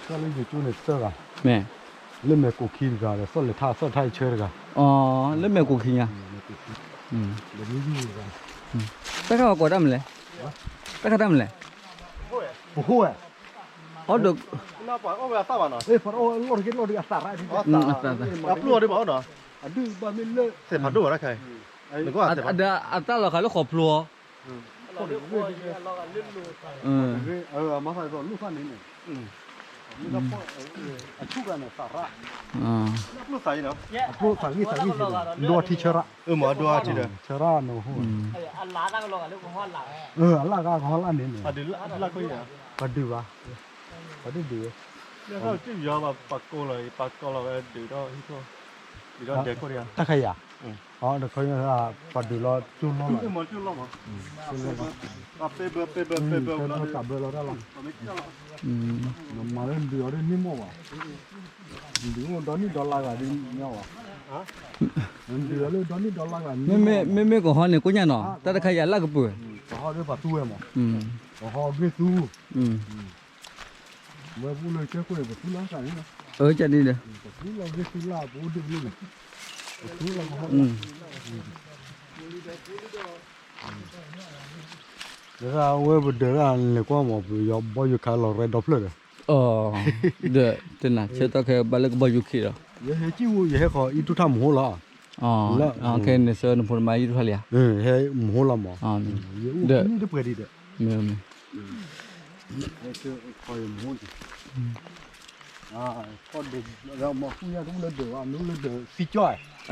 သီၣ်လၢယိၤကၠိန့ၣ်သၢဂၤ, မ့ၢ်, လၢမဲာ်ကိးခံတဂၤဒီး သီၣ်လဲၤထါ သီၣ်ထါအံၤဆၢတဂၤ, အီၤ လၢမဲာ်ကိးခံညါ, တၢ်ခါပှၤကိးတၢ်မနုၤလဲၣ်, တၢ်ခါတၢ်မနုၤလဲၣ်, ပဟိဝဲ, အီၤဒီး အဒုးဘၣ်မ့ၢ်လၢ သ့ၣ်ဖးဒိၣ်ဘၣ်တခါအံၤ, အတၢ်လီၤဃာ်လၢဃီၤဖျိအီၤ, အဆူၣ်န့ၣ်သးရၣ်, ဒိထံဆၢရၣ်, ဆၢရၣ်နဟိ, အလၣ်ဂၤကဟီလၣ်န့ၣ်န့ၣ်, ပှၤဒုးဘၣ်, ပှၤဒုးဒုးဝဲ, ပှၤကိးလီၤ ပှၤကိးလီၤဝဲဒုးဒီးဟံၣ်ခိၣ်, ဒုးဒီးဒဲခိၣ်ဒံး, တၢ်ခါယၤ, အီၤတခီယၤ, ပှၤဒုးလီၤကၠိလီၤလီၤ, ပှၤဘၢဘၢဘၢဘၢဘၢဘၢလီၤ, မၤလၢဒုးအီၤဒ်န့ၣ်မ့ၢ်ဘၣ်, ဒုးအိၣ်ဒီနံၣ်ဒီလါဂၤဒ်ညီဘၣ်, ဒုးအီၤလၢဒီနံၣ်ဒီလါဂၤန့ၣ်, မ့မ့ၢ်ကဟီန့ၣ် ကိညါနီၤ တၢ်တခါယၤလၢကပၢၤ, ကဟီဒီးပှၤသူဝဲမး, ကဟီဂ့ၢ်သူ, ဝဲပူလၢကဲခိၣ်န့ၣ် ပသူလၢကန့ၣ်, အၢ ကန့ၣ်ဒီး, ပသူလၢဂ့ၢ်သူလၢပအိၣ်ဒ်န့ၣ်, ပသူလၢကဟီ, လၢအဝဲပဒၢးတၢ်လဲၤကွၢ်မး ပယီၤဘီယူၤခးလီၤရဲဒီဖျၢၣ်ဒီး, ဒီးတနၤဆၢတီၢ်ခဲဘၣ်လၢကဘီယူၤခံဒီး, ယဟဲကံၣ်ဝူ ယဟဲဃီၤအံၣ်ထူၣ်ထၣ်မဟိလီၤ, ခဲန့ၣ်ဆၢနဖိနမါအံၣ်ထူၣ်ထၣ်လံဧါ, ဟဲမဟိလီၤမး, ဒ်တပှဲၤဒ်ဒီး, မ့ၢ်,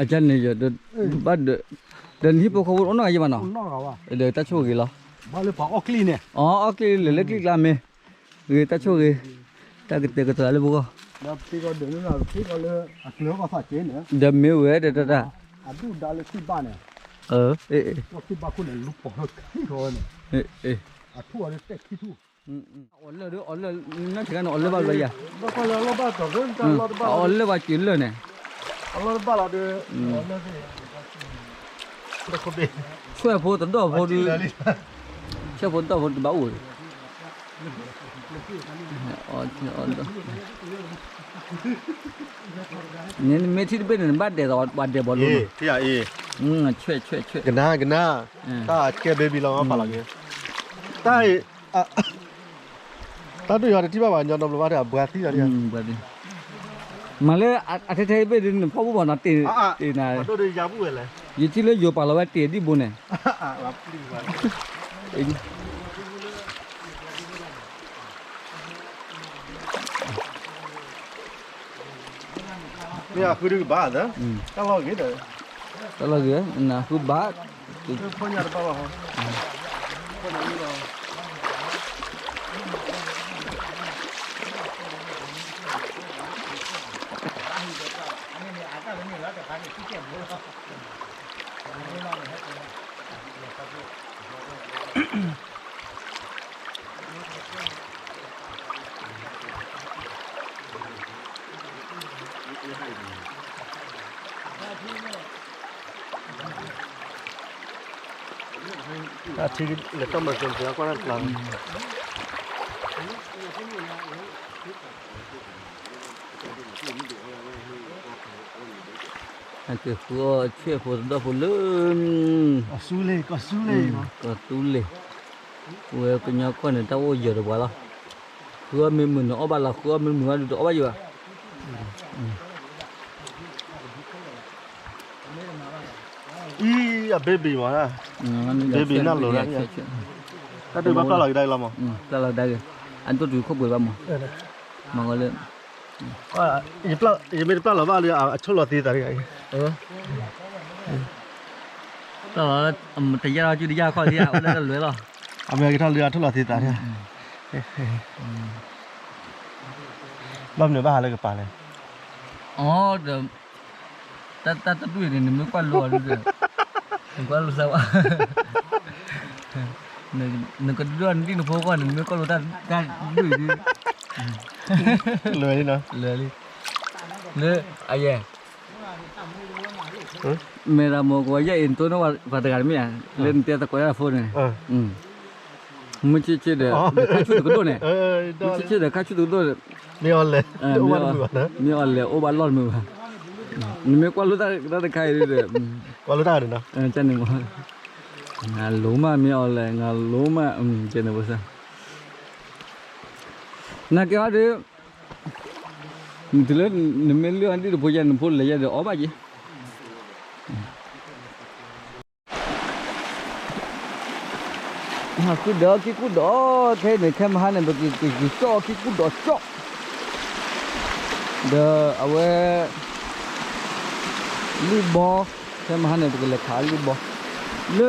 အကန့ၣ်, ဘၣ်ဒီး, ဒီးနဟံၣ်ဖိဃီဖိအိၣ်နီၢ်ဂၤယံၤဘၣ်နီၤ, ဒီးတၢ်ဆိၣ်ဂ့ၤလီၤ, အီၣ်ကျံၣ်လၢာ်လၢကျံၣ်ကျါမ့ၢ်, ဂ့ၤတၢ်ဆိၣ်ဂ့ၤ, တၢ်ကတဲာ်ကတီၤလၢပဂီၢ်, ဒီးမ့ၢ်ဝဲဒီးတၢ်တၢ်, အီၣ်လၢာ်ဒီးအီၣ်လၢာ်, နီၢ်ဆံးခါန့ၣ် အီၣ်လၢာ်ဘၣ်လီၤယၤ, အီၣ်လၢာ်ဘၣ်စၢၤလၢာ်န့ၣ်, ဆွဲၣ်ဖိတဒီၣ်ဖိဒုး, ဆွဲၣ်ဖိတဒီၣ်ဖိတဘၣ်အိၣ်, မ့ၢ်ထံၣ်တဘ့ၣ်န့ၣ် နဘၣ်ဒဲးသိးပှၤဒဲးဘီလိၤ, ဆွဲၣ်ဆွဲၣ်ဆွဲၣ်, ကနၣ်ကနၣ်, တၢ်ကဲ baby လီၤ ပာ်လီၤက့ၤ, တၢ် တၢ်ဒိၣ်ယွၤတထံၣ်ဘၣ်ဘၣ် ညီနီဘျီဘၣ်တၢ် အဘှါသံလီၤ, မၤလၢအထဲထဲဘ့ၣ်ဒ်န့ၣ် ဖီၣ်ဘူၣ်ဘၣ်နီၤ တ့ၢ်နၤ, ယထံၣ်လၢယိၤပာ်လီၤဝဲတ့ၢ်ဒံၣ်ဘိန့ၣ်, မ့ၢ်အဃုဒုကဘၣ်, တၢ်လီၤဂ့ၤဒီး, တၢ်လီၤဂ့ၤ, နဃုဘၣ်, ထံလဲၤတၢ်မၤစၢၤပှၤကွၢ်တၢ်တကျါ, အက့ၤဃုအီၣ်ဆွဲၣ်ဖိတဒီၣ်ဖိလၢ ကီၢ်သူလ့ၤ, ကီၢ်သူလ့ၤ, ဝဲကညီကီၢ်န့ၣ် တၢ်အိၣ်ယၢၤတပှၤလီၤ, ဃုအီၣ်မ့ၢ်မုာ်န့ၣ် အီၣ်ဘၣ်လီၤ, ဃုအီၣ်မ့ၢ်မုာ်အီၣ်ဒုးတအီၣ်ဘၣ်ယံၤဘၣ်. အံၤ အ baby မး, baby နၢ်လိၤဒၣ်, တၢ်ဒုးဘၣ်ပျၢ်လီၤကဒါအံၤလီၤမး, ပျၢ်လီၤကဒါက့ၤ, အဒိၣ်တုၤခိၣ်ပှဲၤဘၣ်မး, မၤဂီၤလၢ ယမ့ၢ်တပျၢ်လီၤဘၣ်ဒီး အဆိၣ်လီၤသ့သးတဂၤအံၤ, တယၢ်ထီၣ်ကၠူတယၢ်ခီၣ်သ့ဧါ, အိၣ်လၢတလွဲလီၤ, အမ့ၢ်ကထီၣ်လၢအဆိၣ်လီၤသ့သးတဂၤ, ဘၣ်မနုၤဘၣ်ဟးလၢကပၤလဲၣ်, အီၤဒီး တၢ်တဒူၣ်အံၤန့ၣ် နမ့ၢ်ကွၢ်လိအီၤဒုဒီး, နကွၢ်လိသးဝဲ, နကဒုၣ်နဒံၣ်နဖိဃီန့ၣ် နမ့ၢ်ကွၢ်လိတၢ်တဒူၣ်အံၤဒု, လၢာ်လံ, လၢာ်လံ, လၢ အယဲၢ်, မ့ၢ်ဒၣ်မိၢ်ကဝီၤယဲၢ်အံၤ နတိၢ်နီၣ်ပှၤတဂၤတမ့ၢ်ဧါ, လၢနတဲသကိးတၢ်ဖိန့ၣ်, မုၢ်ဆ့ၣ်ဆ့ၣ်ဒီး ခါဆူၣ်တကဒိၣ်န့ၣ်, မုၢ်ဆ့ၣ်ဆ့ၣ်ဒီး ခါဆူၣ်တကဒိၣ်, မ့ၢ်အီၤလဲၣ်, မ့ၢ်အီၤလဲၣ် အိၣ်ဘၣ်လီၢ်တမုာ်ဘၣ်, နမ့ၢ်ကွၢ်လိာ်တၢ်တခါအံၤဒီး, ကွၢ်လိာ်တၢ်န့ၣ်နီၤ, န့ၣ်မး, လိၤမး မ့ၢ်အီၤလဲၣ် နလိၤမး, ကဲန့ၣ်ဘၣ်ဆၣ်, နကဲအီၤဒီး တုၤလၢနမ့ၢ်လုၢ်အီၤဒ်တဖိယါ နဖိလဲၤယါဒီးအီၣ်ဘၣ်က့ၤ, ဟးဃုဒီးခံကူၣ်ဒီး, ခဲအံၤန့ၣ် ခဲမဟါန့ၣ် ပကက့ၤကၠီၣ်ခံကူၣ်ဒီးကၠီၣ်, ဒီးအဝဲ လံၣ်ဘီ, ခဲမဟါန့ၣ် ပကလဲၤခးလံၣ်ဘီ, လၢ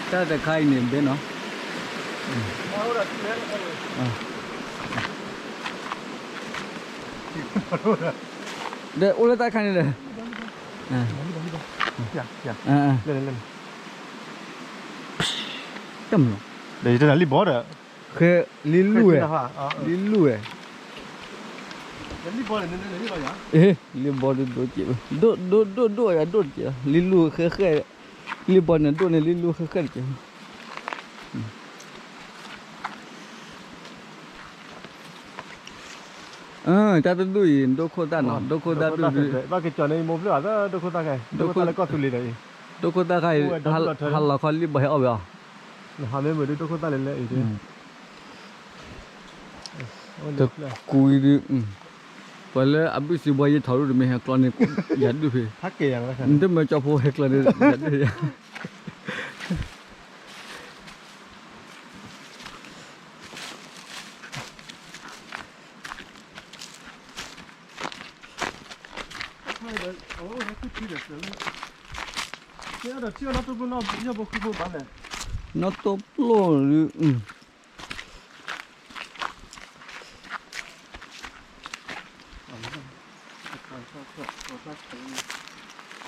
တၢ်တခါအံၤန့ၣ်ဘဲနီၤ ဒီးအိၣ်လၢတၢ်ခါန့ၣ်ဒီး, တၢ်မနီၤ, ဒီးယတဲနၤလံၣ်ဘီဒီး, ဃဲ, လံၣ်လူၢ်ဝဲ, လံၣ်လူၢ်ဝဲ, အ့, လံၣ်ဘီဒိၣ်ဒိၣ်ကဲး, ဒိၣ်ဒိၣ်ဒိၣ်ဒိၣ်ယၤ ဒိၣ်တကဲး, လံၣ်လူၢ်ဃဲဃဲ, လံၣ်ဘီန့ၣ်ဒိၣ်န့ၣ် လံၣ်လူၢ်ဃဲဃဲတကဲး. တၢ်တဒူၣ်အံၤ ဒိၣ်ခိၣ်သၣ်နီၤ, ဒိၣ်ခိၣ်သၣ်ဒူၣ်ဒုး, ဘၣ်က့ၤကၠီၤန့ၣ် ယမိၢ်ဖျၢၣ်အသး ဒိၣ်ခိၣ်သၣ်ခဲ, ဒိၣ်ခိၣ်သၣ်လၢကီၢ်သူလ့ၤဒီးအံၤ, ဒိၣ်ခိၣ်သၣ်ခါအံၤ, ဟါလီၤခီလံၣ်ဘီဟဲအီၣ်ဝဲအီၤ, နဟးမ့ၢ်မုာ်ဒုးဒိၣ်ခိၣ်သၣ်လဲၤလၢအံၤ, တကူအံၤဒုး, ပှၤလၢအဘုၣ်စံးဘီယဲထီၣ်ဒုးတမ့ၢ်ဟဲကျီန့ၣ်, ယၤဒုးဖဲ, နတမၢကၠီဖိဟဲကျီန့ၣ်, ယၤဒုးယၤ နီၢ်တိၢ်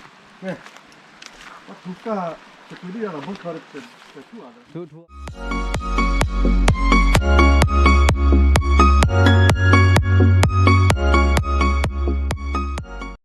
ပျိၢ်ဒုး, ထူၣ်